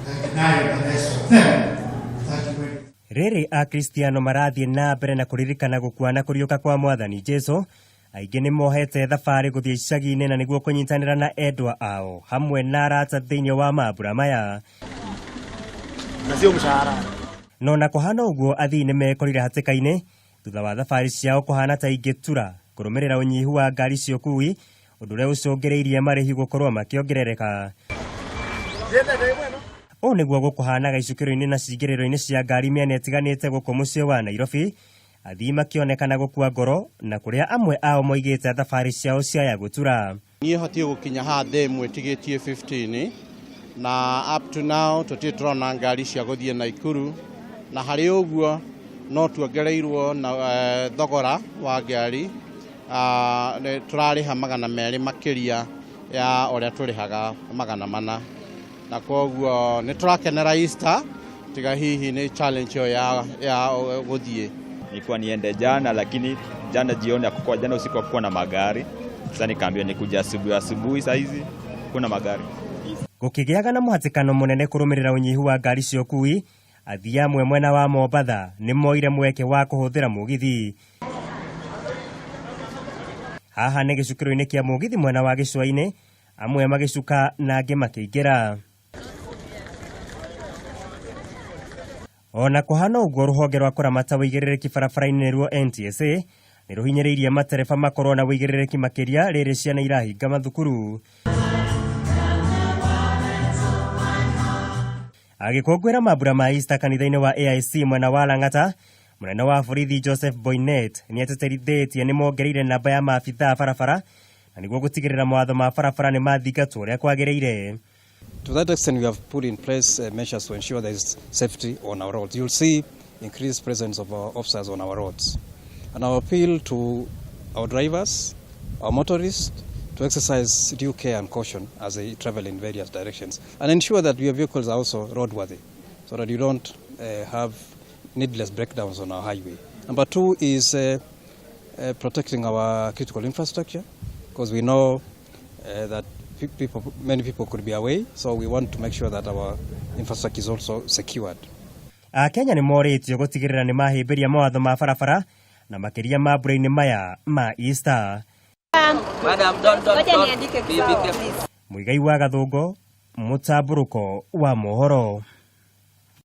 Can deny the rest of them that when Rĩrĩ Akristiano marathiĩ na mbere na kũririkana gũkua na kũriũka kwa Mwathani Jesu, aingĩ nĩ mohete thabarĩ gũthiĩ icagi-inĩ na nĩguo kũnyitanĩra na endwa ao hamwe na arata thĩinĩ wa mambura maya. Na sio mshahara. No na kũhana ũguo athii nĩ mekorire hatĩka-inĩ thutha wa thabarĩ ciao kũhana ta ingĩtura kũrũmĩrĩra ũnyihu wa ngari cia ũkui, ũndũ ũrĩa ũcũngĩrĩirie marĩhi gũkorwo makĩongerereka. Ũũ nĩguo gũkũhanaga icukĩro-inĩ na cingĩrĩro-inĩ cia ngari mĩena ĩtiganĩte gũkũ mũciĩ wa Nairobi, athii makĩonekana gũkua ngoro na kũrĩa amwe ao moigĩte thabarĩ ciao ciaya gũtura. Niĩ hotie gũkinya haha thaa ĩmwe ĩtigĩtie 15 na up to now tũtirĩ tũrona ngari cia gũthiĩ Naikuru, na harĩ ũguo no tuongereirwo na thogora wa ngari, tũrarĩha 200 makĩria ya ũrĩa tũrĩhaga 400, na koguo nĩ tũrakenera Easter tiga hihi nĩ challenge ĩyo ya gũthiĩ. Nilikuwa niende jana, lakini jana jioni hakukuwa, jana usiku hakukuwa na magari. Sasa nikaambiwa nikuja asubuhi asubuhi, saa hizi kuna magari. Gũkĩgĩaga na mũhatĩkano mũnene kũrũmĩrĩra ũnyihu wa ngari cia ũkui, athii amwe mwena wa Mombatha nĩ moire mweke wa kũhũthĩra mũgithi. Haha nĩ gĩcukĩro-inĩ kĩa mũgithi mwena wa gĩcũa-inĩ, amwe magĩcuka na angĩ makĩingĩra. Ona kũhana ũguo, rũhonge rwa kũramata ũigĩrĩrĩki barabara-inĩ nĩruo NTSA nĩ rũhinyĩrĩirie matereba makorwo na ũigĩrĩrĩki makĩria rĩrĩ ciana irahinga mathukuru. Agĩkũngũĩra mambura ma Easter kanitha-inĩ wa AIC mwena wa Lang'ata, mũnene wa borithi Joseph Boinnet nĩ atĩtĩrithĩtie nĩ mongereire namba ya maabithaa barabara na nĩguo gũtigĩrĩra mawatho ma barabara nĩ mathingatwo ũrĩa kwagĩrĩire. To that extent, we have put in place measures to ensure there is safety on our roads. You'll see increased presence of our officers on our roads. And our appeal to our drivers, our motorists, to exercise due care and caution as they travel in various directions and ensure that your vehicles are also roadworthy so that you don't have needless breakdowns on our highway. Number two is protecting our critical infrastructure, because we know that many people could be away, so we want to make sure that our infrastructure is also secured. Akenya nĩ morĩtio gũtigĩrĩra nĩ mahĩmbĩria mawatho ma barabara na makĩria mambura-inĩ maya ma Easter. Madam, don't, don't. Be careful. Mũigai wa Gathũngũ, mũtambũrũko wa mohoro.